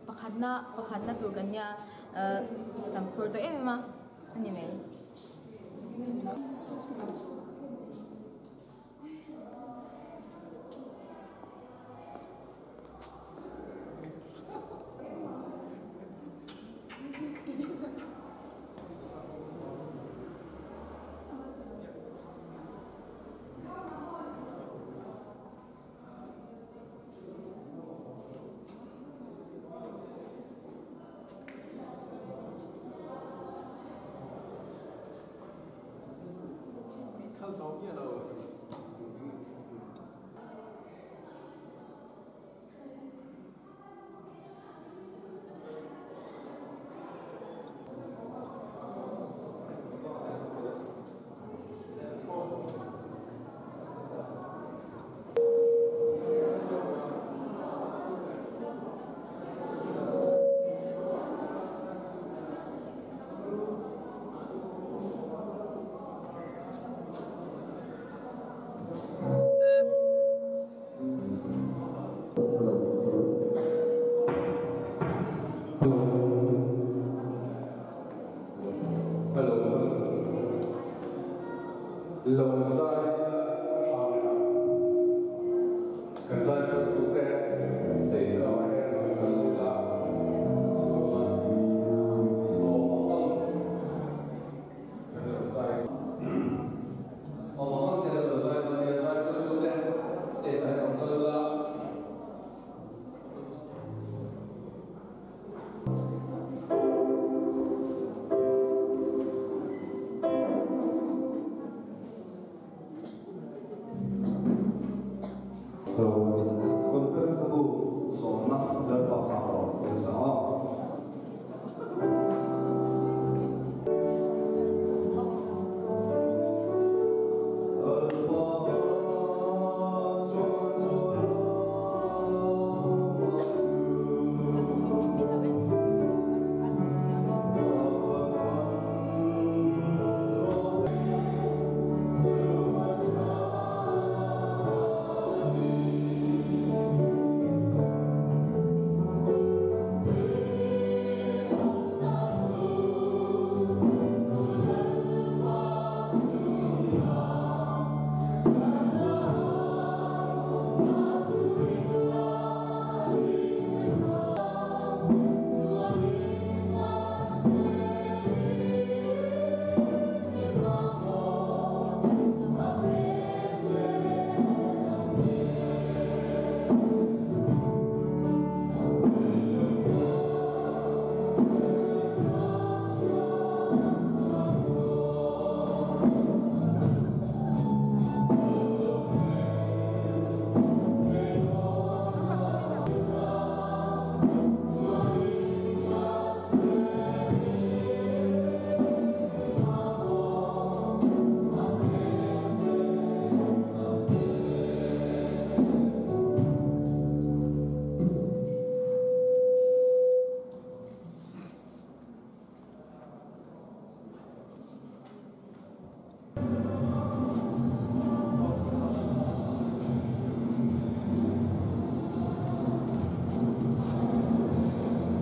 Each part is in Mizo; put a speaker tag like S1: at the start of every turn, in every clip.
S1: Pakhatna pakhatna tur kan nia kan phur tawh em em a a ni mai.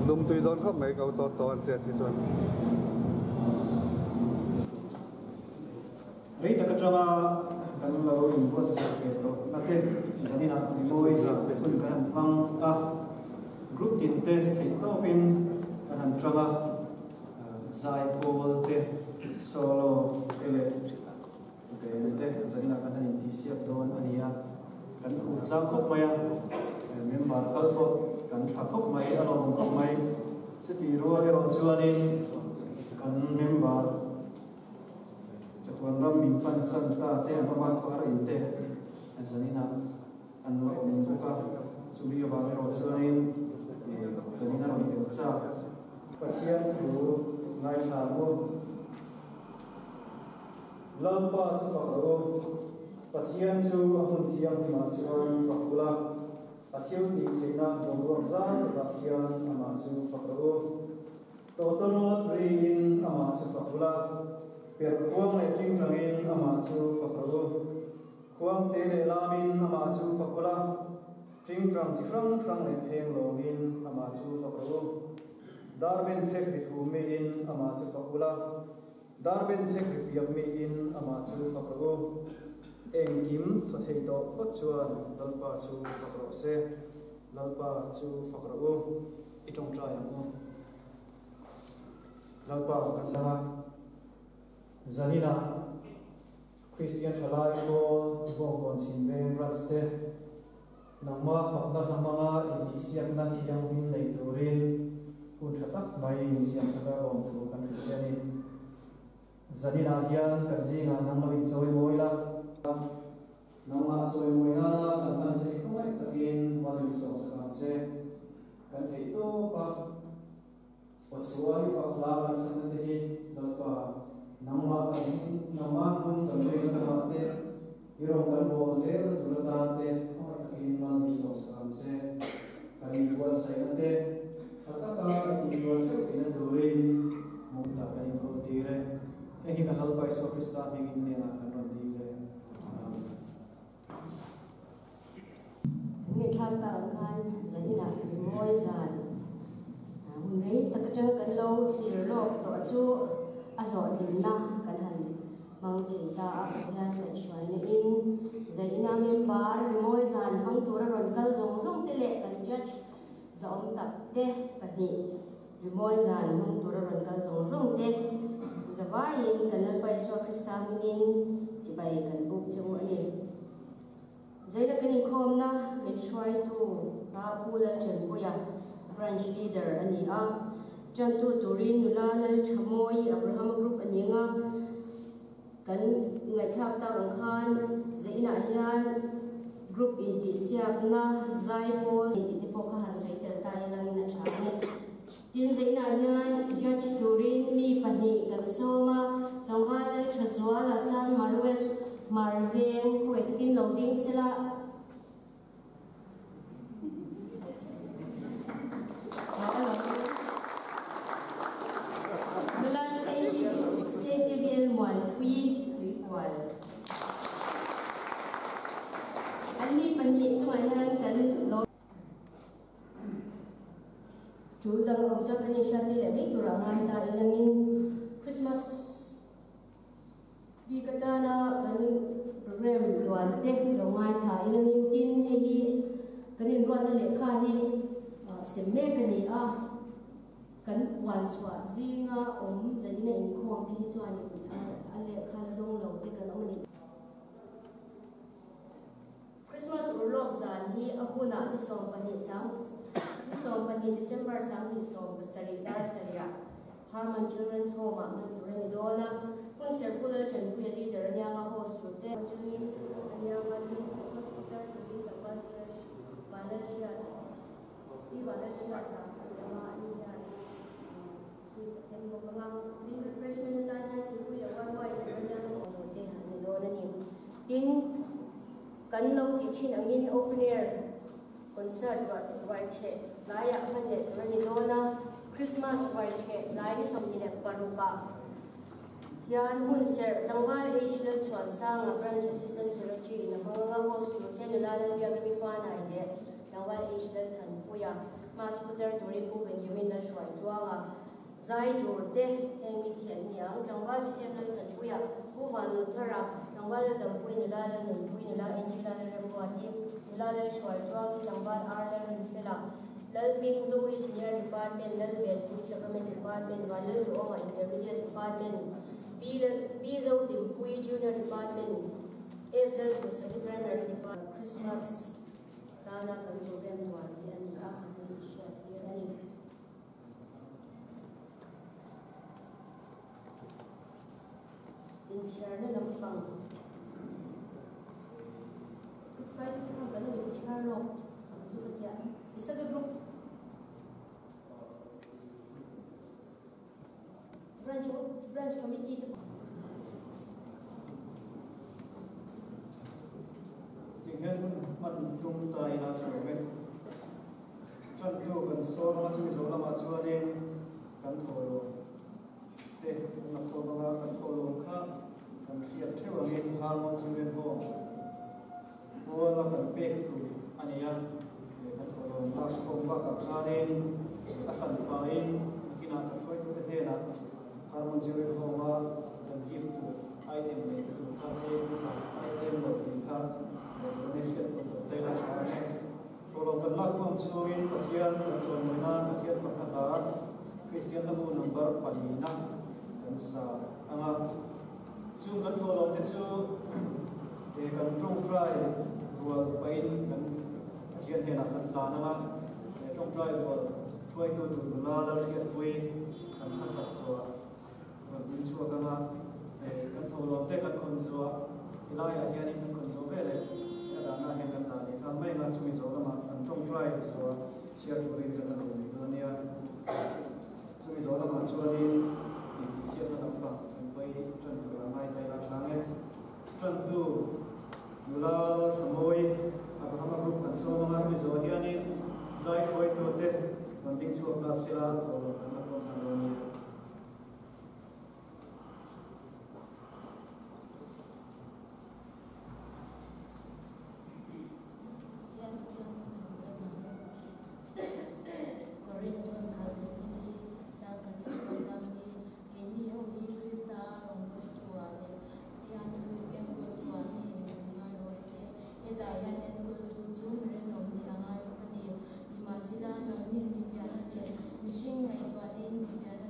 S2: Lungtui dawn khawp mai ko tawt tawh an chet hi chuan. atanga kan lo inbuatsaih ve tawh na te zaninah rimawi zan hun kan han hmang a, group tin te theihtawpin kan han tang a, zaipawl te, solo te leh band te zaninah kan han intihsiak dawn a ni a, kan hmuh tlang khawp mai a, member kal pawh kan thla khawp mai, a lawmawm khawp mai. Chutih rual erawh chuanin kan member chatuan ram min pansan ta te an awm a, khuar in te zaninah an la awm bawk a, chumi avang erawh chuanin zanin a rawn tel chak. Pathian thu ngaithla ang u. Lalpa chu fak rawh u. Pathian chu a hmun thianghlimah chuan fak ula. A thil tih theihna boruak zau takah hian amah chu fak rawh u. Tawtawrawt riin amah chu fak ula, perh khuang leh tingtangin amah chu fak rawh u. Khuang te leh lamin amah chu fak ula, tingtang chi hrang hrang leh pheng lawngin amah chu fak rawh u. Darben thek ri thu miin amah chu fak ula, Darben thek ri fiak miin amah chu fak rawh u. Engkim thaw thei tawh phawt chuan Lalpa chu fak rawh se. Lalpa chu fak rawh u. I tawngtai ang u. Lalpa kan dang a. Zaninah Kristian Thalai Pawl Bawngkawn Chhimveng Branch te nangma fakna hla hmanga intihsiakna thianghlim nei turin hun tha tak mai min siamsak a lawmthu kan hrilh che a ni. Zaninah hian kan zingah nang lo inchawi mawi la. Nangmah sawi mawi nana kan hman che hi khawngaih takin mal min sawmsak ang che. Kan theih tawp a. Pathian i fak hla kan sakna te hi Lalpa, nangmah kan nangmah hnung kan zui na kawngah te, i rawn kan bawl zel na tur atan te khawngaih takin mal min sawmsak ang che. Kan inbuatsaihna te tha taka kan tihtuar theuh theihna turin hmuh tak kan inkawl tir e. Heng hi kan Lalpa Isua Krista hmingin hnenah kan rawn dil e. Amen.
S3: Kan ngaihthlak tak ang khan zaninah rimawi zan hun rei tak atanga kan lo thlir lawk tawh chu a hlawhtlinna kan han hmang thei ta a, Pathian kaihhruaina in zaina member rimawi zan hmang tura rawn kal zawng zawng te leh kan judge zahawm tak te pahnih rimawi zan hmang tura rawn kal zawng zawng te zavaiin kan Lalpa Isua Krista hmingin chibai kan buk che u a ni. Zaina kan inkhawmna min hruaitu kha Pu Lalchanpuia, Branch Leader a ni a. Tantu turin nula Lalthamawi Abraham Group a ni ang a. Kan ngaihthlak tak ang khan Zainah hian Group intihsiakna zaipawl tih te pawh kha han sawi tel ta ilangin a tha a ni. Tin, Zainah hian Judge turin mi pahnih kan sawm a, tlangval Lalthazuala chuan Marwes Marveng khawi takin lo ding sela. Nula Stacy Muanpui Tuikual. Anni pahnih chungah hian kan lo. Tul dang awm chuan kan inhriat tir leh mai tur a ngai ta ilangin Christmas bik atana kan program luan te lo ngai tha ilangin tin hei hi kan inruatna lehkha hi sem mek a ni a, kan puan chhuah zinga awm zanin a inkhawm te hi chuanin a lehkha la dawng lo te kan awm a ni. Christmas urlawk zan hi a hunah ni 12 sang ni 12 December 2017 dar sarihah Harman Children's Home ah hman tur a ni dawn a, hun serh Pu Lalchanpuia leader anianga host tur te atangin anianga tin Christmas putar turin tlangval search Vanlalhriat si Vanlalhriat ah anianga ani hian suit a sem bawk anga tin refreshment atan hian thingpui leh wai wai tur anianga te an ni dawn a ni. Tin, kan lo tih thin angin open air concert ruai theh tlaiah hman leh tur a ni dawn a, Christmas ruai theh tlai ni 26 ah hian hun serh tlangval H Lalchhuansanga Branch Assistant Secretary in a hmang anga host tur te nula Lalbiakmi Fanai leh tlangval H Lalthanpuia Mass putar turin Pu Benjamin Lalhruaitluanga Zai tur te heng mi te hi an ni ang. Tlangval Joseph Lalthanpuia, Pu Vanlawthara, Tlangval. Tlangval Laldampui nula Lalnunpui nula Angela Lalremruati nula Lalhruaitluangi tlangval R Lalrinfela Lalhming Hlui Senior Department Lalvenpui Sacrament Department Vanlalduhawma Intermediate Department B B Zohlimpui Junior Department F Lalduhsaki Primary Department Christmas tana kan program duan hi a ni a, kan han inhriattir a ni. Inchhiarna lampang hruaitute khan kan lo inchhiar lawk ang chu ka tia. Isaka Group Branch Branch Committee te pawh.
S2: Tinghian hun hman tum ta ila tha reng e. Tantu kan sawm anga chumi zawh lamah chuanin kan thaw lo. Te an la khawm anga kan thaw lo kha kan hriat theuh angin Harmon Children Home puala kan pek tur a ni a, kan thaw lo lak khawm bakah khanin a hran faiin nakinah kan hruaitute hnenah Harmon Children Home-a kan gift tur item lei tur kha cheng zah item lo tih kha kan hriat tawh loh te la tha ang e. Thawhlawm kan lak khawm chhungin Pathian kan chawimawi nan Pathian fakna hla Kristian hlabu number pahnihna kan sa ang a. Chung kan thawhlawm te chu kan tawngtai rual pahin kan Pathian hnenah kan hlan ang a. Tawngtai rual hruaitu tur nula Lalhriatpui kan hmasak zuah rawn din chhuak ang a. Kan thawhlawm te kan khawn zuah helaiah hianin kan khawn zuah veleh a dahna hian kan dah leh nghal mai ang a, chumi zawh lamah kan tawngtai zuah chhiar turin kan la duh leh dawn nia. Chumi zawh lamah chuanin intihsiakna lampang kan pai tan tur a ngai ta ila chang e. Tantu nula Lalthamawi Abrahama group kan sawm ang a, hemi zawh hianin zai hruaitute rawn ding chhuak ta sila thawhlawm kan la khawm nghal dawn nia.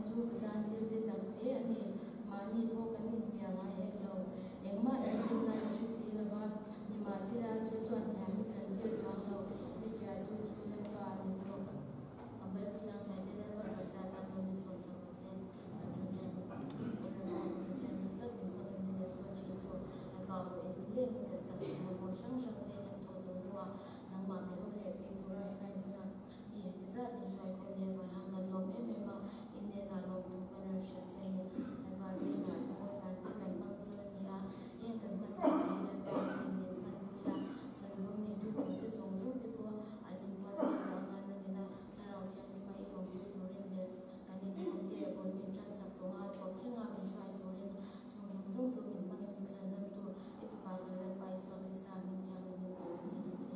S1: Chu ka tan thil te tak te a ni. Mahni pawh kan infiah ngai hek lo. Engmah engtin a ka hre si lo va, nimahsela chu chuan thiam i chan tir chuang lo. Mi fiahtu chu Lalpa a ni zawk. Ka Bible chang chhai te Lalpa kan zat a hmun ni 10% kan ṭawngṭai bawk. Aw Lalpa kan Pathian duh tak min hmangin min enkawl ṭhin tu Lalpa pawh in lengin kan taksa mamawh hrang hrang te kan thawh tawh hnuah nangmah be ho leh thei tura helai hmuna Mi heti zat min hruai khawm leh vawiha kan lawm em em a, in hnenah lawmthu kan rawn hrilh che a ni. Lalpa zingah mawi zan te kan hmang dawn a ni a, heng kan hman takah hi Lalpa in min hmanpui la, chanvo neitu turte zawng zawng te pawh an inbuatsaih tawh anga nangina Thlarau Thianghlima i awmpui turin leh kan inkhawm te bul min tansak tawh a, tawp thlenga min hruai turin chung zawng zawng chu min hmangin min chhandamtu i Fapa kan Lalpa Isua Krista min thianghlimin kan rawn dil a che.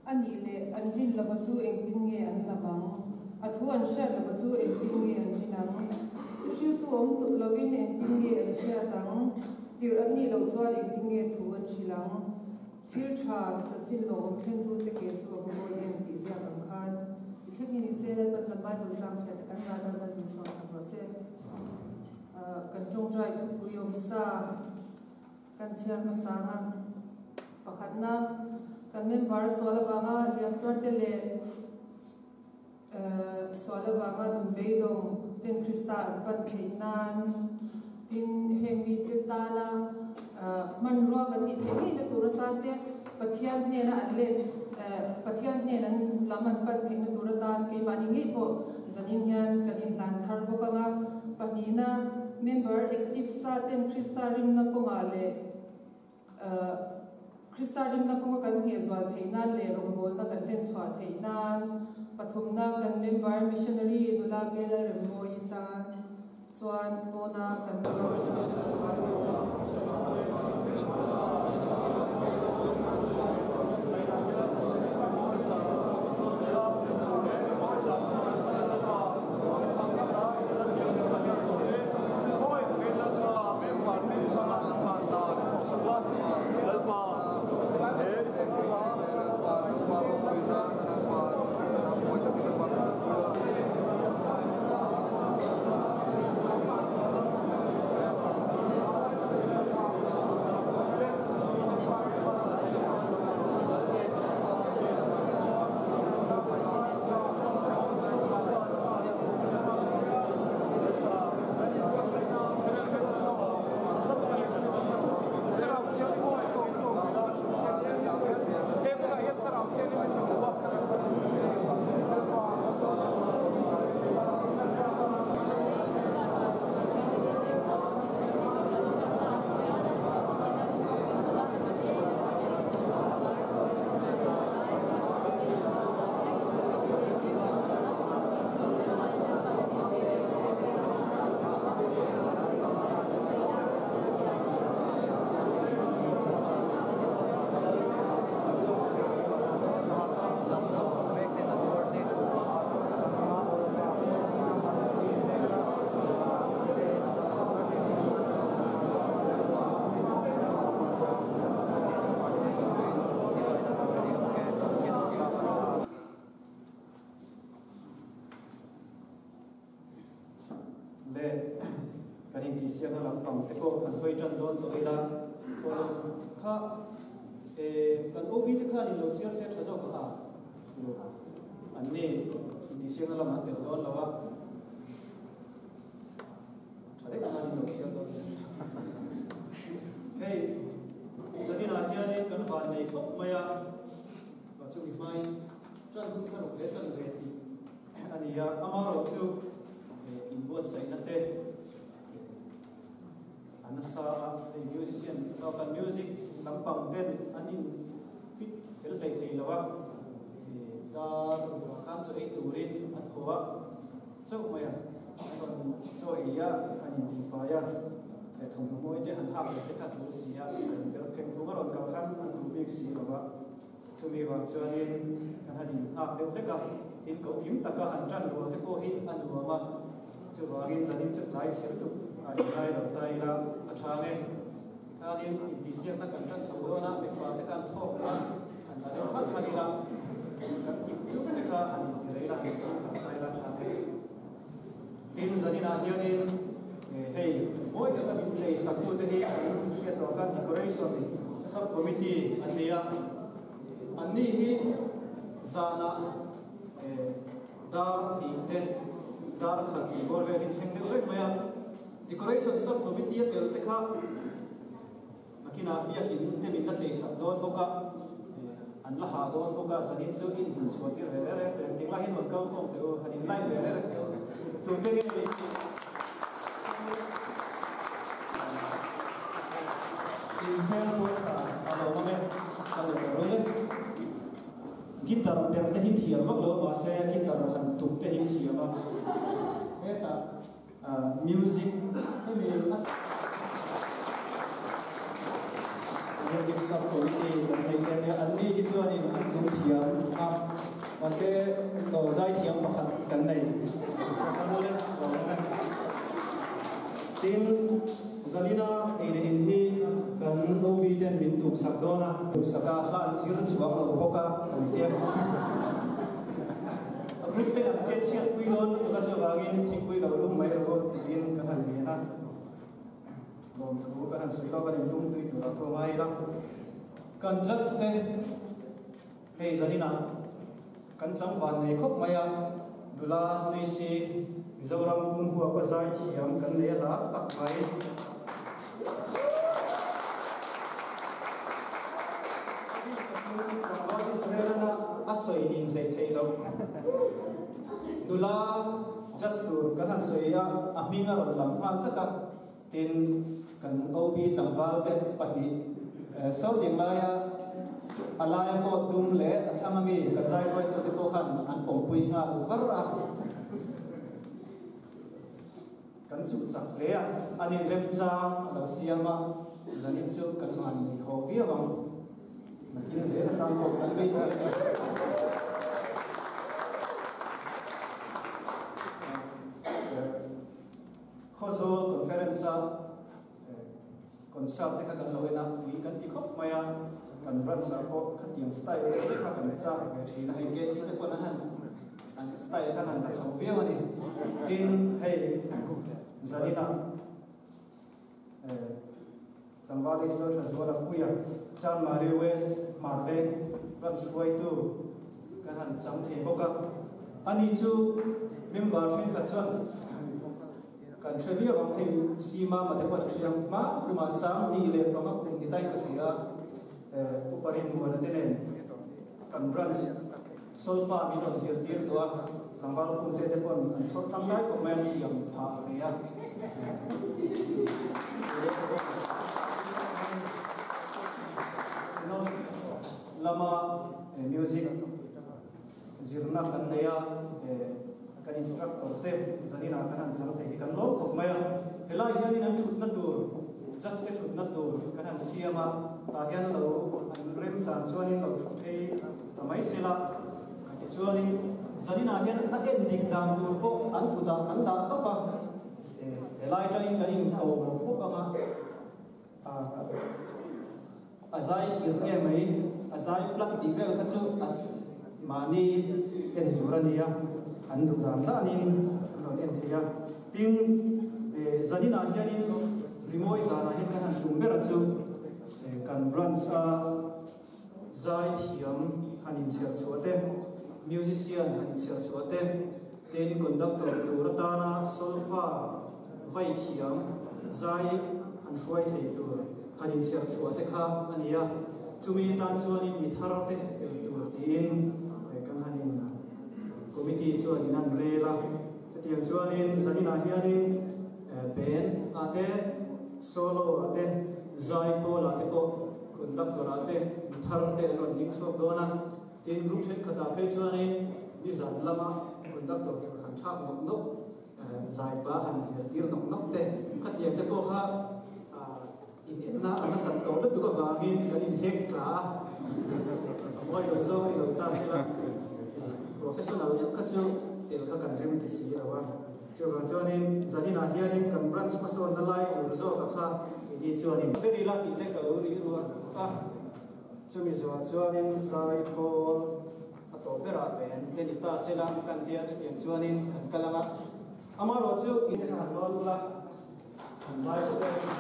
S4: A nih leh an rin lova chu engtin nge an lam ang? A thu an hriat lova chu engtin nge an rin ang? Thuhriltu awm tuk lovin engtin nge an hriat ang? Tirh an nih loh chuan engtin nge thu an hrilh ang? Thil tha chanchin lawmawm thlentute ke chu a va mawi em tih ziak ang khan i thleng hi ni se Lalpan lam Bible chang chhiat a kan nghah Lalpan min sawn sak rawh se. Kan tawngtai thupui awm sa kan chhiar hmasa ang a. Pakhatna, kan member sual avanga hliam tuarte leh sual avanga dun beidawng ten Krista an pan theih nan tin heng mite tana hmanrua kan nih theih ngei na tur atan te Pathian hnena an let Pathian hnen an lam an pan theih na tur atan keimahni ngei pawh zanin hian kan inhlan thar bawk ang a. Pahnihna, member active sa ten Krista rinna kawngah leh Krista rinna kawnga kan nghehzual theih nan leh rawngbawlna kan hlenchhuah theih nan, pathumna kan member missionary nula Gela Remmawi tan chuan pawna kan.
S2: Le kan intihsiakna lampang te pawh han hawi tan dawn tawh ila, kha kan OB te khan in lo chhiar se tha zawk a an ni intihsiakna lam an tel dawn lo a, tha deuh khan in lo chhiar dawn hei zaninah hianin kan van nei khawp mai a, chumi hmain tan hun thlaruk leh chanve tih a ni a, amaherawh chu inbuatsaihna te a nasa a, hei musician kan music lampang ten an in fit fel hlei thei lo a, dar rukah khan chaw ei turin an haw a, chauh mai a, an rawn chaw ei a, an intihfai a, thawmhnaw mawi te han hak leh te kha a tul si a, an ber pheng phung a rawn kal khan an duh bik si lo a. Chumi vang chuanin kan han innghak deuh hlek a, tin ko kim taka han tan rual te pawh hi a nuam a, chuvangin zanin chu tlai chhe lutuk a inlai lo ta ila a tha nge. Tikhanin intihsiakna kan tan chho dawn a, mipa te khan thawk kha han la deuh khat khat ila, kan ip zuk te kha han inti rei ila, han inchung khat ta ila a tha nge. Tin zaninah hianin hei mawi taka min chei saktute hi an hriat tawh khan decoration sub committee an ni a, anni hi zanah dar hnih te dar khat tih bawr vel hi thleng deuh vek mai a, decoration sub committee a tel te kha Nakinah biakin te min la chei sak dawn bawk a, an la ha dawn bawk a, zanin chu in dun chhuah tir ve reng reng teh ang, tinglai hian rawn kal khawm teh u, han in like ve reng reng teh u, tute nge ni tih in hmel pawh a lo awm e, ka lo ber rul e. Guitar ber te hi thiam vak lo mahse guitar han tuk te hi thiam a, hetah Music hemi a Music sub committee kan nei te ania, an ni hi chuanin an tum thiam Mahse lo zai thiam pakhat kan nei. Kan hmu le, lo awm e. Tin, zanina ei leh in hi kan OB ten min tumsak dawn a. Tumsak a, hla an zir chuang lo bawk a kan tia. A group ten an chet chhiat pui dawn lutuk a chuvangin thingpui lo lum mai rawh u tiin kan han ngen a. Lawmthu kan han sawi lawk a ni, lum tui turah pawh ngai ila. Kan judge te hei zaninah kan chang van nei khawp mai a, nula Stacy Mizoram pum huapa zai thiam kan nei a lar tak mai. Tlangval Israel-a a sawi nin hleih theih loh. Nula judge tur kan han sawi a, a hming a rawn lam nghal zat a. Tin, kan OB tlangval te pahnih saw ding laia a laia coat dum leh a thlang ami kan zai hruaitu te pawh khan an pawmpui nghal var a. Kan chuh chak hle a, an inremchang a lo siam a, zanin chu kan han nei haw viau ang. Nakin zel atan pawh kan beisei a ni. Khawzawl Conference-a concert te kha kan lo en a, pui kan ti khawp mai a, kan branch-ah pawh khatiang style te te kha kan chak ve thin a, hei KC te pawn an han an style khan han la chho viau a ni. Tin, hei zaninah tlangval Israel Thazuala Puia, Chanmari West Hmarveng branch hruaitu kan han chang thei bawk a. Ani chu member thenkhat chuan kan hre viau ang, hei Sima mate pawh an hria ang, hma kumah sang ni leh panga kum ni tai ka hria, Upa Rinmuana te nen kan branch solfa min rawn zirtir tawh a, tlangval khumte te pawn an chhawr tangkai khawp mai, an thiam phah ve a. Synod lama music zirna kan nei a, kan instructor te zaninah kan han chang thei hi kan lawm khawp mai a. Helai hianin an thutna tur, judge te thutna tur kan han siam a, tah hian lo an remchan chuanin lo thu phei ta mai sela. Tichuanin zaninah hian a en dik dan tur pawh an kutah kan dah tawp a, helai atangin kan inko bawk ang a. A zai kir nge mai, a zai flat tih vel kha chu a mahni en tur a ni a, an duh dan danin an rawn en thei a. Tin, zaninah hianin rimawi zanah hian kan han tum ber a chu kan branch a zai thiam han inchhiar chhuah te, musician han inchhiar chhuah te, tin conductor tur atana solfa vai thiam zai han hruai thei tur han inchhiar chhuah te kha a ni a. Chumi tan chuanin mi thar te tel tur tiin kan han in committee chuan in an rel a. Chutiang chuanin zaninah hianin band ah te, solo ah te, zai pawl ah te pawh conductor ah te mi thar te an rawn ding chhuak dawn a. Tin, group thenkhatah phei chuanin nizan lama conductor tur han thlak nawk nawk, zaipa han zirtir nawk nawk te, khatiang te pawh kha inenna a nasat tawh lutuk avangin kan inhek tla a, a mawi lo zawng a ni lo ta sela, professional deuh kha chu tel kha kan rem ti si lo a. Chuvang chuanin zaninah hianin kan branch hmasawnna lai tur zawka kha keini chuanin ber ila tih te ka lo ri ruah a. Chumi zawhah chuanin zai pawl a tawh berah ven te ni ta sela kan tia chutiang chuanin kan kal ang a. Amaherawh chu in kha han lawn ula, han zai ta zawk a.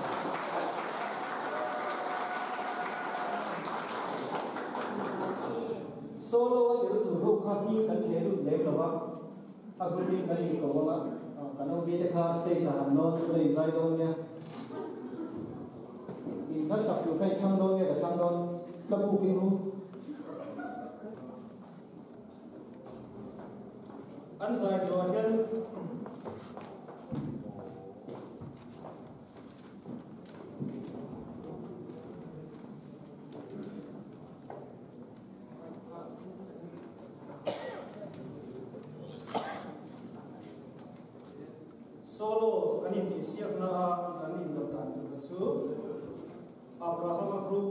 S2: Solo a tel tur ho kha hming kan theh lut lem lo a, a group in kan inko ang a, kan OB te kha stage ah han lawn ula in zai dawn nia. In hla sak tur kha i thlang dawn nge ka thlang dawn? Ka buk i hu. An zai zawh hian Solo kan intihsiakna a kan indawt dan tur chu Abrahama group,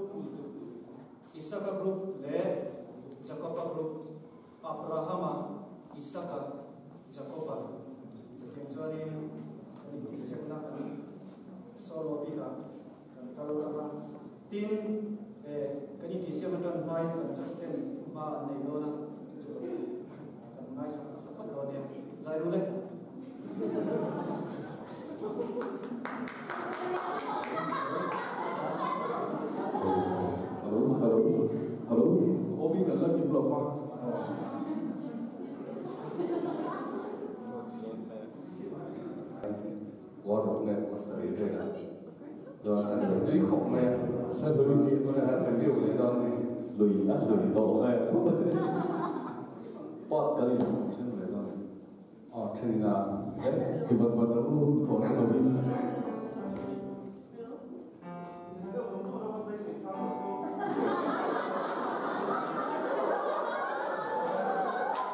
S2: Isaka group leh Jakoba group. Abrahama, Isaka, Jakoba. Chutiang chuanin kan intihsiakna kan solo bikah kan kal anga. Tin, kan intihsiak atan hmain kan judge ten thuhma an nei dawn a, chu chu kan ngaithla hmasa phawt dawn nia. Zai ru le.
S5: Hello, hello, hello, Obi kan la kim lo va.
S6: War ruk nge hmasa ve vel a. Chuan an sa tui khawp mai a.
S5: Sa lui tih
S6: a review leh dawn ni.
S5: Lui a lui tawh nge. Pot kan in then ve dawn ni.
S6: Aw then in a.
S5: Ti vat vat ang u hun khawh na lovin.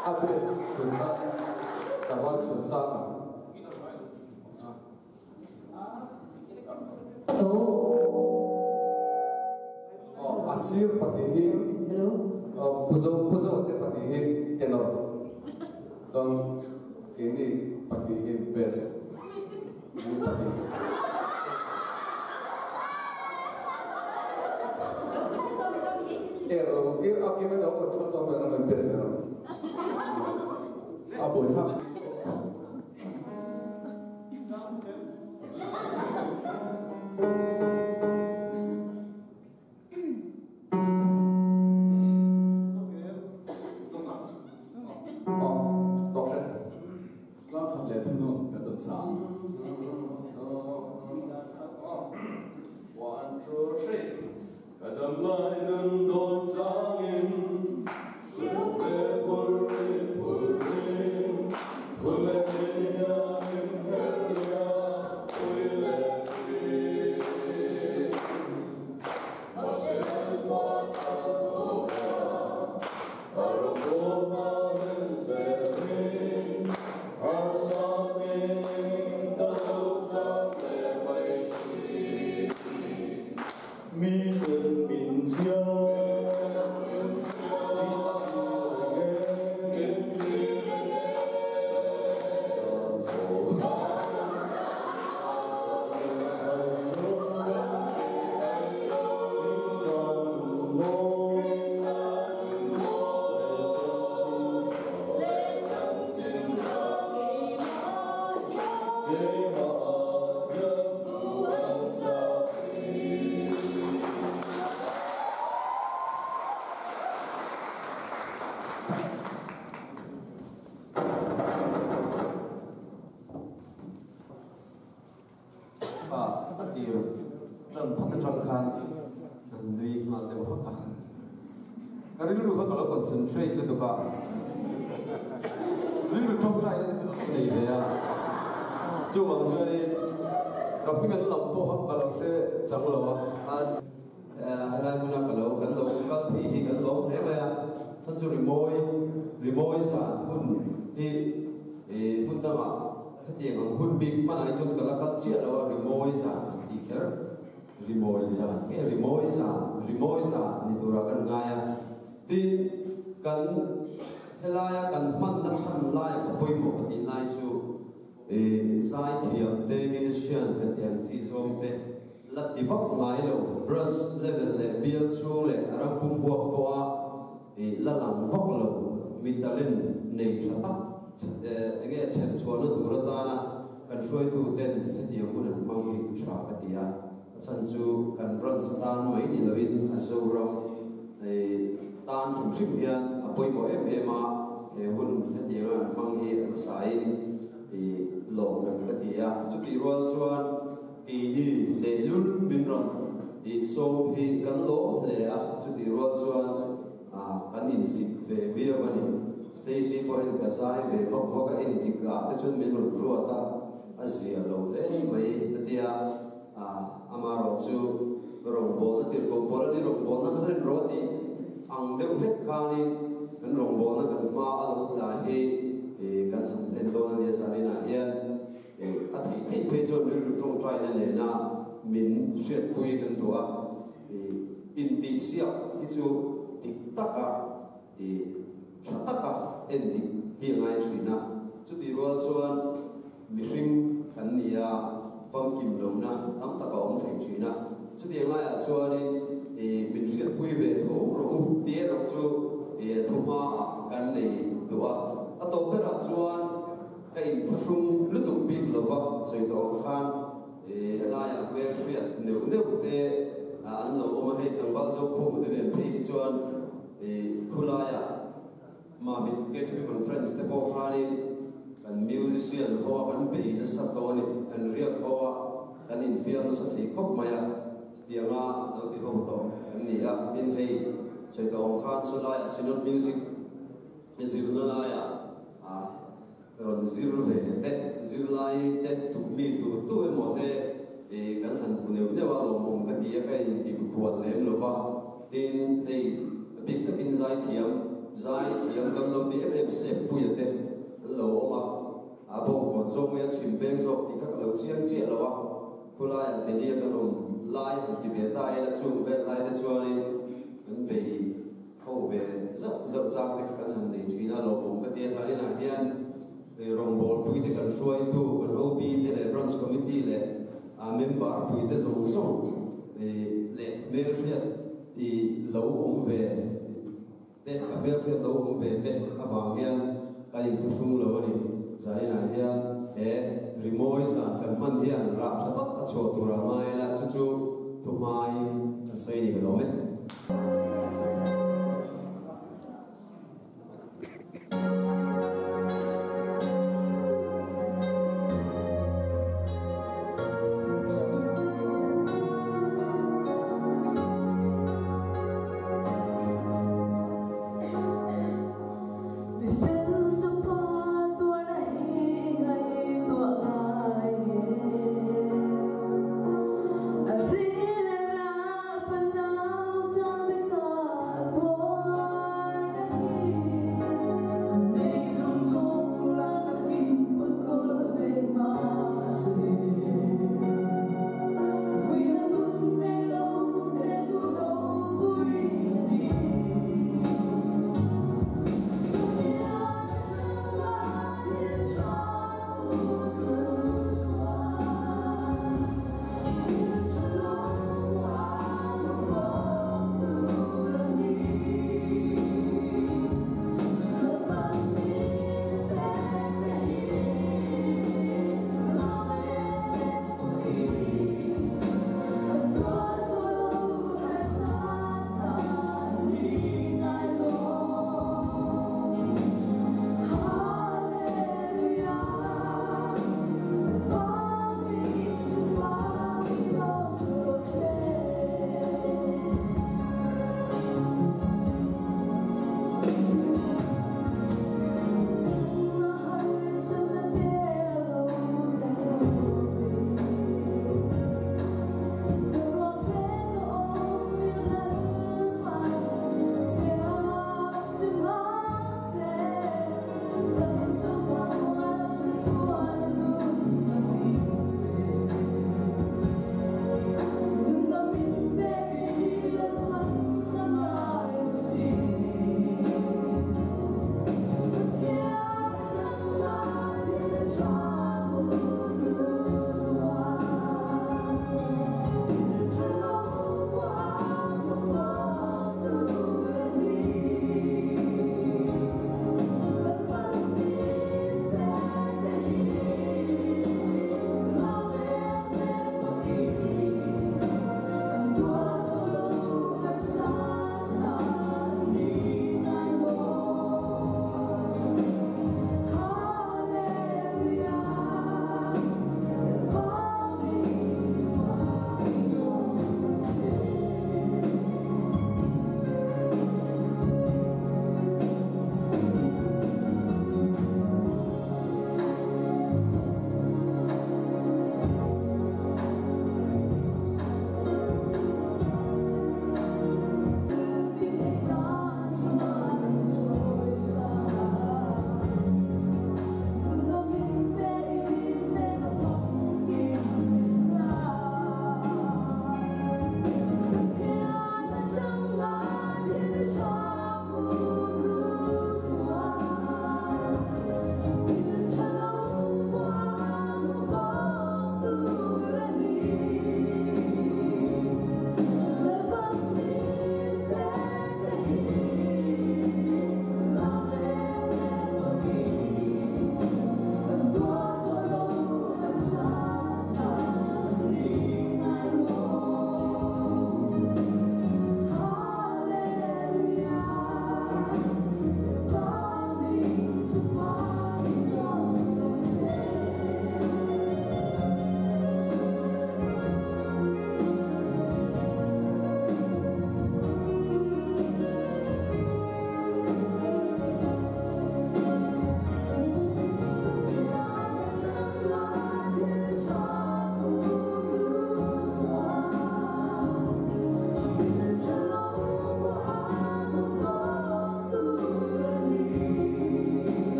S6: A best thunna ka rual chhun sang ang. Aw a sir pahnih hi puzo puzo te pahnih hi tenor chuan keini pahnih hi best ni pahnih. Er lo ki a ki mai lo thu to mai lo best mai lo.
S5: A buaithlak. Tlangkhat leh thunun kan rawn sa ang.
S6: One, two, three. Ka dam lai nun dawn changin Suk le phur ri phur ri Phur le nia min her nia pui le thin Mahse Lalpa ka thawk a a rawngbawlna min zelin Harsatin ka lo zam leh mai thin.
S5: Mi ten min chhiar min thlir reng e.
S7: A tir tan phawt atang khan kan nui nghal deuh hak a. Ka rilru kha ka lo concentrate lutuk a, rilru tawngtai na te kha ka lo nei ve a, chuvang chuanin ka hming an lam pawh kha ka lo hre chang lo a. Helai hmuna ka lo kan lo kal thei hi kan lawm hle mai a, chhan chu rimawi rimawi zan hun hi hmun dangah hetiang ang hun bik hmanah hi chuan ka la kal chiah lo a, rimawi zan an tih kher. Rimawi zan nge rimawi zan, rimawi zan ni turah kan ngai a. Tin, kan helaia kan hmanna chhan lai kha pawimawh ka tih lai chu zaithiam te, musician hetiang chi zawng te la ti vak ngai lo, branch level leh bial chhung leh ram pum huap pawha la lang vak lo, mi talent nei tha tak enge chher chhuahna tur atana kan hruaitu ten hetiang hun an hmang hi tha ka ti a. A chhan chu kan branch tan mai ni loin a Zoram tan hrim hrim hian a pawimawh em em a, he hun hetianga an hmang hi an sain lawmawm ka ti a. Chutih rual chuan keini lehlul min rawn sawm hi kan lawm hle a, chutih rual chuan kan insik ve viau a ni. Stacy pawhin ka zai ve vak vak a, endik ah te chuan min rawn ruat a, a zia lo hle mai a ti a, amaherawh chu rawngbawlna tirhkoh pawl a ni, rawngbawlna kha rin rawh tih ang deuh hlek khanin kan rawngbawlna kan hma a lo tla hi kan han hlen dawn a nia zaninah hian a theih theih phei chuan rilru tawngtaina nena min hriatpui kan duh a, intihsiak hi chu dik taka. I tha taka en dik hi a ngai thin a. Chutih rual chuan mihring kan ni a, famkim lohna tam tak a awm thei thin a. Chutiang laiah chuanin min hriatpui ve tho rawh u tih erawh chu thuhmaah kan nei duh a. A tawp berah chuan ka inthlahrung lutuk bik lova sawi tawh ang khan helaiah hmel hriat neuh neuh te an lo awm a, hei tlangval Zokhum te nen phei hi chuan khulaiah Mamit KTP Conference te pawh khanin kan musician ho a kan bei nasa tawh a ni, kan riak ho a kan infiam nasa thei khawp mai a, chutianga lo ti ho tawh kan ni a, tin hei sawi tawh ang khan chulaiah Synod Music zirna laiah rawn zir ve te, zirlai te tuk mi tur tu emaw te kan han hmu neuh neuh a, lawmawm ka ti a, ka inti khual lem lo va, tin hei a bik takin zaithiam, zaithiam kan lo ti em em sep puia te an lo awm a, a bawngkawn zawk nge a chhim veng zawk tih kha ka lo chiang chiah lo a, khulaiah Delhi a kan awm lai han ti ve ta ila chung vel lai te chuanin kan bei Ho ve zauh zauh chang te kha kan han nei thin a, lawmawm ka ti a, zaninah hian rawngbâwl pui te kan hruaitu, kan OB te leh Branch Committee leh member pui te zawng zawng leh hmelhriat lo awm ve te, ka hmelhriat lo awm ve te avang hian ka inthlahrung lo a ni. Zaninah hian he rimawi zan kan hman hian rah tha tak a chhuah tur a ngai la, chu chu thu hmain kan sawi ni ka lawm e.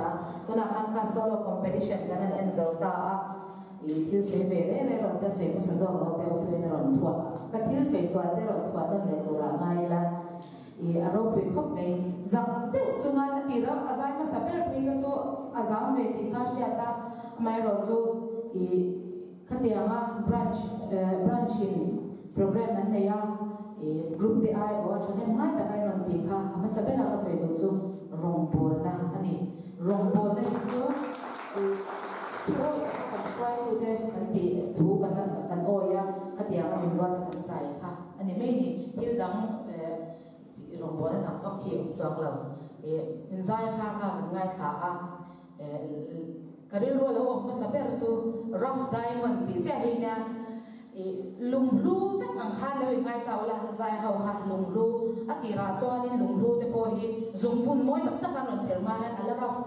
S8: a. Tunah khan kha solo competition kan han en zo ta a, i thil sawi ve reng reng rawn te sawi hmasa zawk lo te awpuiin a rawn thuah. Ka thil sawi sual te rawn thuah nawn leh turah ngai ila i a ropui khawp mai. Zak deuh chunga a tir a, a zai hmasa ber phei kha chu a zam ve tih kha a hriat a, amaherawhchu i Khatianga branch branch in programme an nei a, i group te ai aw a thahnem ngai tak a in rawn tih kha a hmasa ber a ka sawi duh chu rawngbawlna a ni. Rawngbawlna hi chu i thuawi taka kan hruaitute kan tih thu kan kan awi a, khatianga min ruat a kan zai kha a ni mai ni. Thil dang rawngbawlna dang vak hi a awm chuang lo. I inzai kha kha kan ngaithla a. Ka rilru a lo awm hmasa ber chu rough diamond tih chiah hi nia i lunghlu vek ang khan lo inngai ta ula zai ho kha lunghlu a tirah chuanin lunghlu te pawh hi zungpun mawi tak tak an rawn chher hma hian a la rough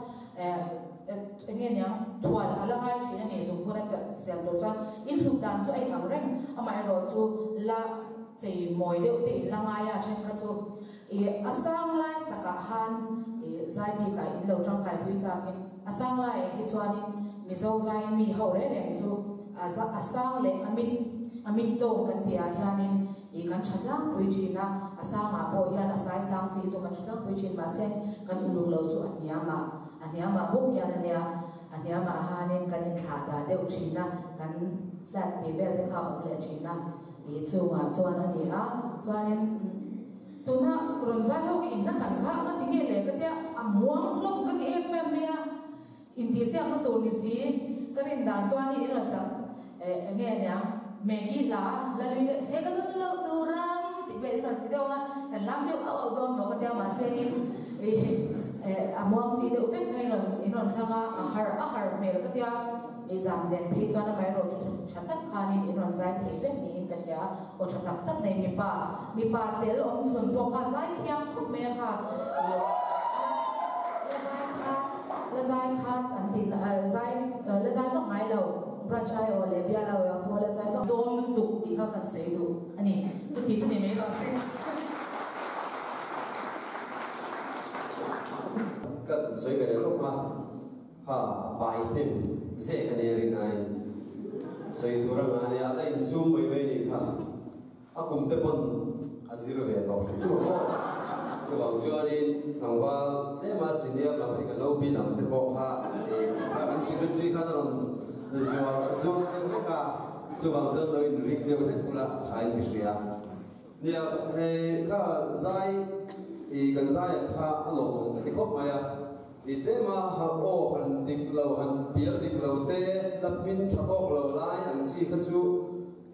S8: eng nge niang thual a la ngai thin a ni zungpun a siam tur chuan in hlut dan chu a inang reng amaherawh chu la chei mawi deuh te in la ngai a then kha chu I a sang lai sakah han i zai bikah in lo tangkai pui takin a sang laiah hi chuanin Mizo zai mi ho reng reng chu a a sang leh a mit a mit tawng kan tihah hianin i kan tha tlangpui thin a, a sangah pawh hian a sai sang chi chu kan tha tlangpui thin mahse kan uluk lo chu a hniamah a hniamah bawk hian a nia a hniamah hanin kan inthlah dah deuh thin a kan flat tih vel te kha a awm leh thin a i chungah chuan a ni a chuanin. Tuna rawn zai ho hi in hla hran kha nga ti nge le ka tia a muang hlawm ka ti em em mai a, intihsiakna tur ni si ka rin dan chuan in rawn sak eh eng nge aniang Maggie hla la lui deuh he ka nun loh tur ram tih vel in rawn ti deuh anga kan lam deuh auh auh dawn maw ka tia mahse in eh a muang chi deuh vek kha in rawn in rawn thlang a a har a har hmel ka tia. I zam nen phei chuan amaherawh chu tha tak khanin in rawn zai thei vek niin ka hria. Aw tha tak tak nei mipa, mipa tel awm chhun pawh kha zai thiam khawp mai a kha. La zai kha, la zai kha an ti zai la zai vak ngai lo. Branch ai aw leh bial au ah pawh la zai vak dawn lutuk tih kha kan sawi duh a ni. Chuti chu ni mai rawh se.
S7: Ka sawi ve leh lawk a. Kha a pai hnem zek a nia rin aiin sawi tur a ngah a nia, a la insum mai mai a nih kha. A kum te pawn a zir ve tawh hrim hrim ang aw. Chuvang chuanin tlangval tlema senior lam hi ka lo bi lam te pawh kha kha kan secretary khan a rawn zuar zuar deuh vek a, chuvang chuan lo inring deuh hlek ula thain ka hria. Nia, hei kha zai i kan zaia kha a lawmawm ka ti khawp mai a. I tlema ha aw han dik lo, han pial dik lo te, la hmin tha tawk lo lai ang chi kha chu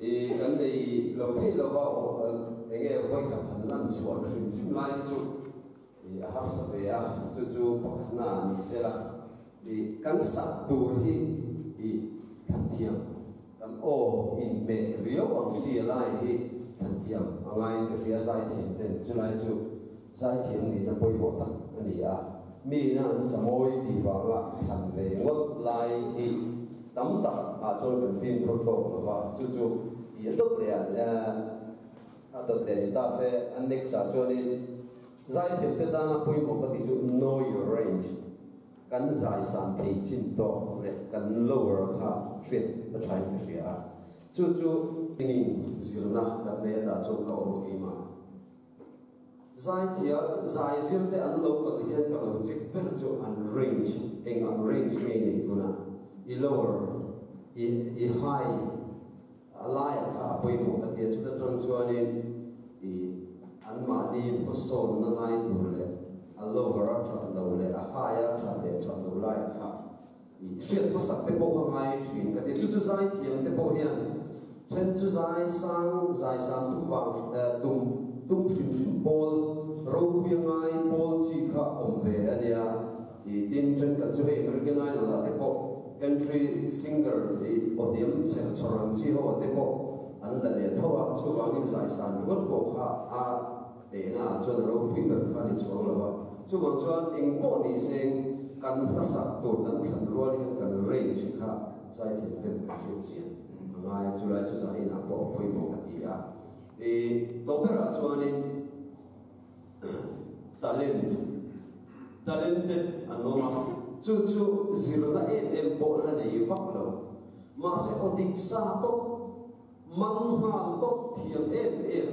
S7: i kan nei lo thei lo va, aw eng nge vawikhat han lan chhuah na hrim hrim lai hi chu i a harsa ve a, chu chu pakhatna a ni sela. I kan sak tur hi i thlan thiam. Kan aw inhmeh riau ang chi a lai hi thanthiam a ngaiin ka hria, zaithiam ten chulai chu zaithiam nihna pawimawh tak a ni a, mi ina an samawi tih vanga thlan ve ngawt lai hi tam tak ah chuan kan fimkhur tawk lo va, chu chu i a dawt leh ah a dawt leh ni ta se a next ah chuanin zaithiam te tana pawimawh ka tih chu know your range. Kan zai san thei chin tawk leh kan lower kha hriat a thain ka hria a, chu chu singing zirna kan nei atah chuan ka awm keimah. Zaithia zai zir te an lo kal hian ka lo check ber chu an range, eng ang range nge nei tunah, i lower, i i high a laiah kha a pawimawh ka tia, chuta tang chuanin i anmahni hmasawnna lai tur leh a lower a that lo leh a high a that leh that lo lai kha i hriat hmasak te pawh kha ngai thin ka ti. Chu chu zaithiam te pawh hian then chu zai sang zai san tum vang tum tum hrim hrim pawl ropui a ngai pawl chi kha awm ve a nia. I tin thenkhat chu hei American Idol ah te pawh country singer i aw hniam chher chhawr ang chi ho ah te pawh an la leh tho a, chuvangin zai san ringawt pawh kha a tehna ah chuan a ropui ber kha a ni chuang lo a. Chuvang chuan eng pawh ni seng kan hlasak tur kan thlan rual hian kan range kha zaithiam ten kan hriat chian a ngai a, chulai chu zai inah pawh a pawimawh ka ti a. I tawh berah chuanin Talent, talented an awm a. Chu chu zirna em em pawh la nei vak lo. Mahse aw dik sa tawp, man nghal tawp thiam em em,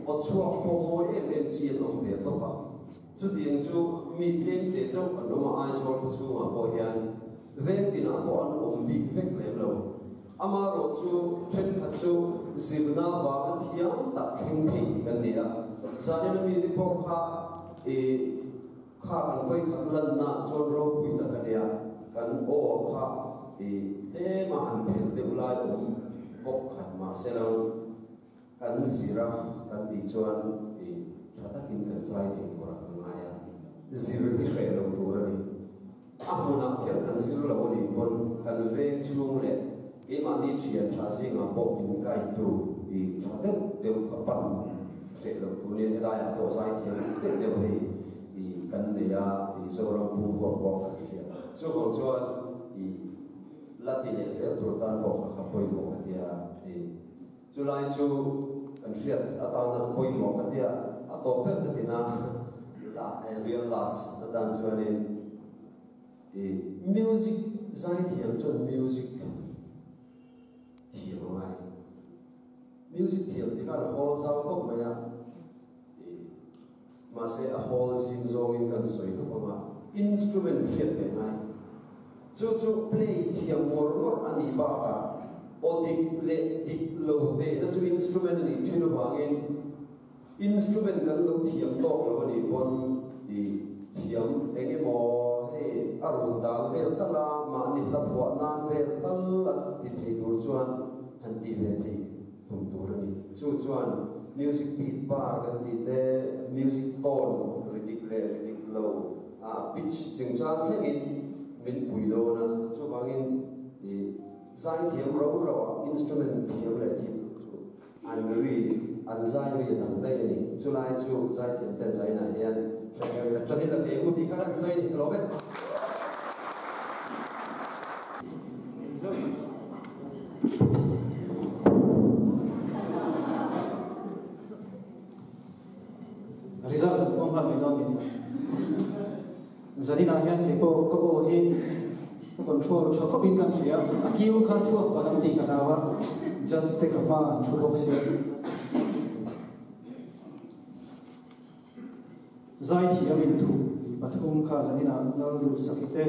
S7: aw chhuak pawh mawi em em chi an awm ve tawp a. Chutiang chu mi tlem te chauh an awm a, Aizawl khaw chhungah pawh hian veng tinah pawh an awm bik vek lem lo. Amaherawh chu thenkhat chu zirna vanga thiam tak thleng thei kan ni a. Zanin a mite pawh kha i kha kan vawikhat lanna chuan ropui tak a nia, kan aw kha i tlema han phelh deuh lai awm bawk khat mahse lo kan zir a kan tih chuan i tha takin kan zai thei turah ka ngai a, zir hi hreh lo tur a ni. A hmunah kher kan zir lo a nih pawn kan veng chhung leh keimahni thian tha zingah pawh min guide-tu i tha deuh deuh ka pan hreh loh tur nia helaiah pawh zai thiam deuh deuh hei i kan nei a i Zoram pum huap pawh kan hria. Chuvang chuan i la ti leh zel tur tan pawh kha kha pawimawh ka tia i chulai chu kan hriat atana pawimawh ka tia a tawp ber ka tina la real last atan chuanin i music zai thiam chuan music thiam a ngai music thiam ti khan hall zau khawp mai a i mahse a hall zim zawngin kan sawi khawp anga instrument hriat ve ngai chu chu play thiam ngawr ngawr a nih bakah aw dik leh dik lo tehna chu instrument a nih thin avangin instrument kan lo thiam tawk lo a nih pawn i thiam eng emaw hei a run dan vel tal a mahni hla phuah nan vel tal a ti thei tur chuan han tih ve theih tum tur a ni. Chu chuan music beat bar kan tih te, music tone ri dik leh ri dik lo a pitch chungchang thlengin min pui dawn a, chuvangin i zai thiam ro ro a instrument thiam leh thiam loh chu an ri an zai ri a dang daih a ni. Chulai chu zai thiam ten zainah hian hre kher ila ṭan ila ve u tih kha kan sawi a ni. Ka lawm e.
S2: Result an pawm nghal mai dawn ni. Zaninah hian kei pawh ka aw hi ka control tha khawpin kan hria. A kiu kha chhuak pan an tih ka hlau a, judge te ka hma an thu bawk sia. Zaithiam in thu pathum kha zaninah Lal Duhsaki te,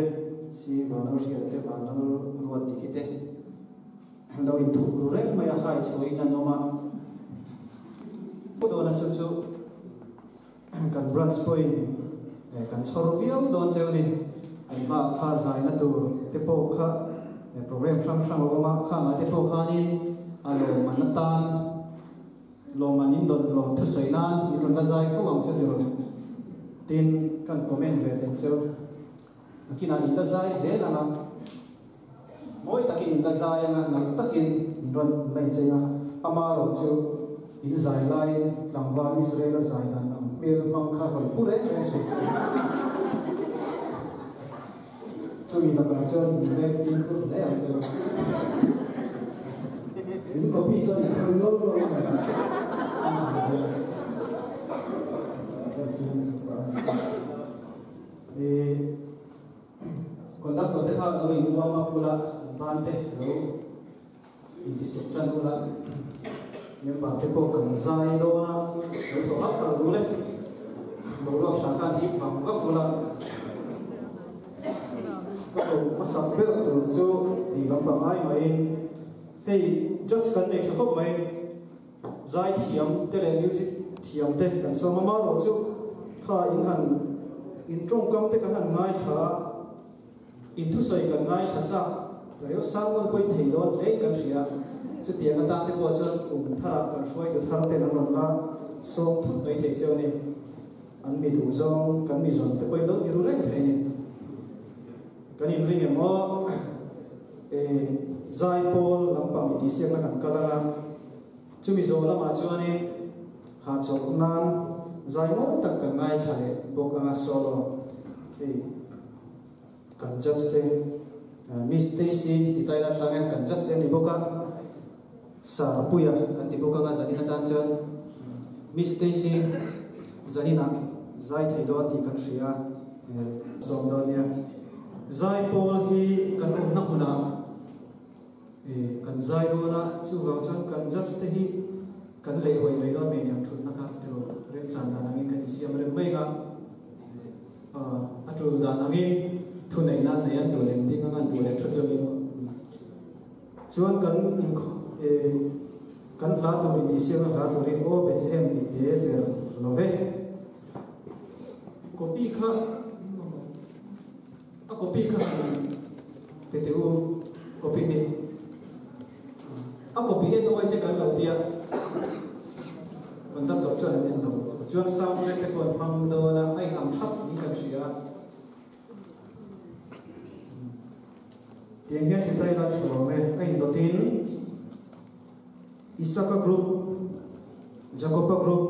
S2: Si Vanlalhriata te, Vanlalruatdiki te an lo inthup ru reng mai a, hai chhuahin an awm a. Dawna chu chu kan branch pawhin kan chhawr viau dawn cheu ni. An hmaah kha zaina tur te pawh kha program hrang hrang a awm a, khangah te pawh khanin a lawmman atan Lawmman in dawn lawm thusawi nan in rawn la zai fo ang che tiraw? Tin, kan comment ve teng cheu. Nakinah in la zai zel ang a, mawi takin in la zai ang a, nalh takin in rawn la inchei ang a, amaherawh chu in zai laiin tlangval Israel-a zai dan ang hmel hmang kha rawn pu reng reng suh che. Chumi lakah chuan in veng fimkhur hle ang chu. In copy chuan in khawi nual nual ang a ang hian kan fimkhur a ni chu. Conductor te kha lo in warm up ula, ban te lo intisep tan ula, member te pawh kan zai dawn a, lo thaw hauh hauh dul e. Boruak hra khan hip vang vang ula. Ka ko hmasak ber tur chu tih lampang ai maiin hei judge kan nei tha khawp mai. Zai thiam te leh music thiam te kan sawm a, marawh chu kha in han in tawngkam te kan han ngaithla a, in thusawi kan ngaithla chak ta reuh sermon pawhin thei dawn hle in kan hria, chutiang atan te pawh chuan kum tharah kan hruaitu thar ten an rawn la sawm thut mai thei cheu a ni. An mi duh zawng kan mi zawn te pawhin lo ni ru reng thei a ni. Kan inring em aw? Zaipawl lampang intihsiakna kan kal ang a, chumi zawh lamah chuanin hahchawlh nan zai mawi tak kan ngaithla leh bawk ang a, solo hei kan judge te Miss Stacy i taila thlang e, kan judge te a ni bawk a, Sarpuia kan ti bawk ang a zanin atan chuan Miss Stacy zaninah zai thei dawn tih kan hria sawm dawn nia. Zaipawl hi kan awmna hmunah kan zai dawn a, chuvang chuan kan judge te hi kan lei hawi mai dawn mai niang thutna kha tiraw remchan dan angin kan insiam rem mai ang a, a tul dan angin thuneihna an nei an duh leh ding ang an duh leh thu chungin chuan kan kan hla tur intihsiakna hla turin aw Bethlehem i te ber lo ve. Copy kha a copy kha pe teh u copy ni a copy en awai te kan lo tia conductor chuan an en lo chuan sound track te pawh an hmang dawn a a inang thap niin kan hria tiang hian ti ta ila tha awm e a indawtin Isaka group, Jakoba group,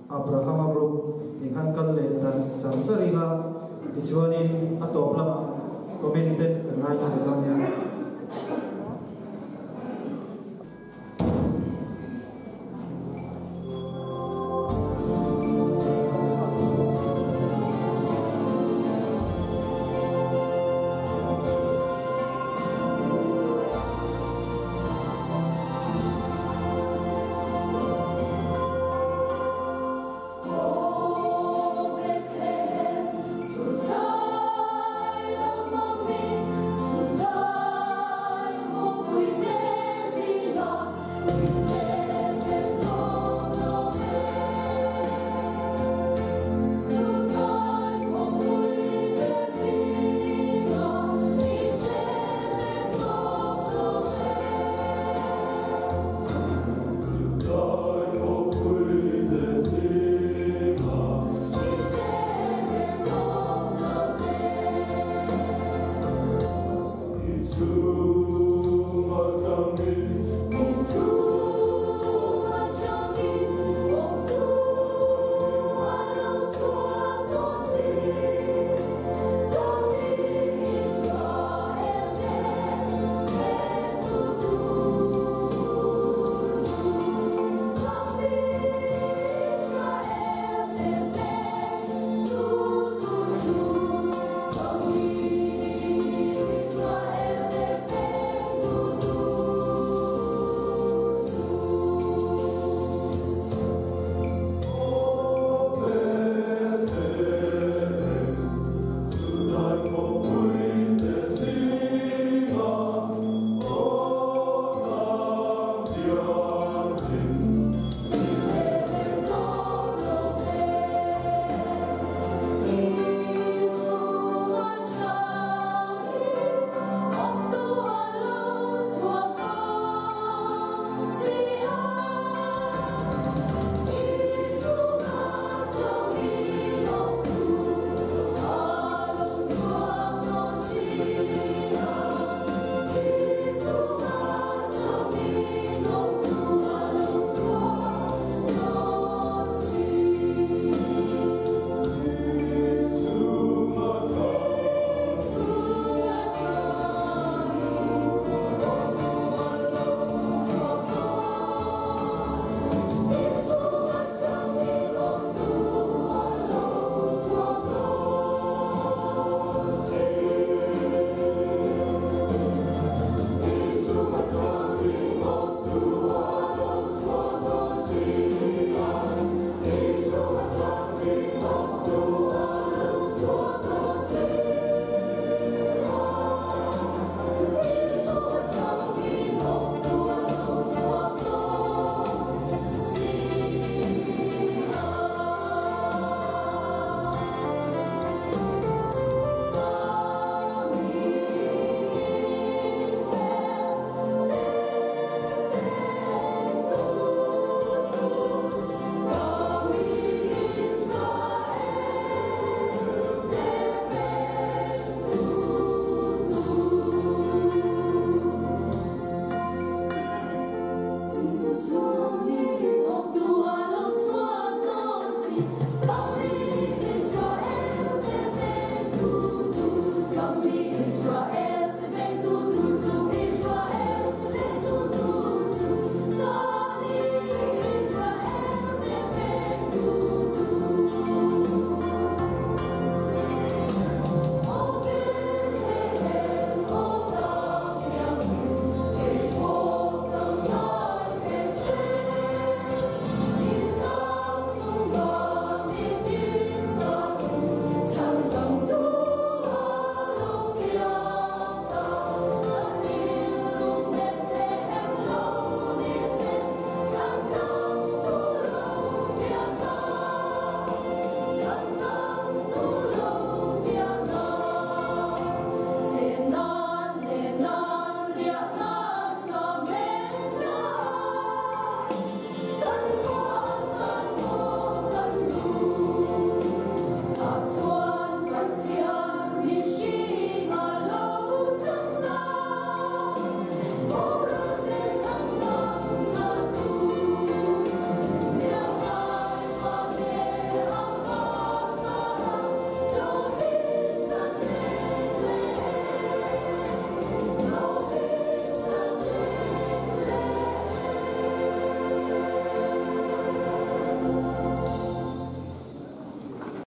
S2: Abrahama group tih khan kal leh dan char char ila tichuanin a tawp lamah comment te kan ngaithla leh dawn nia.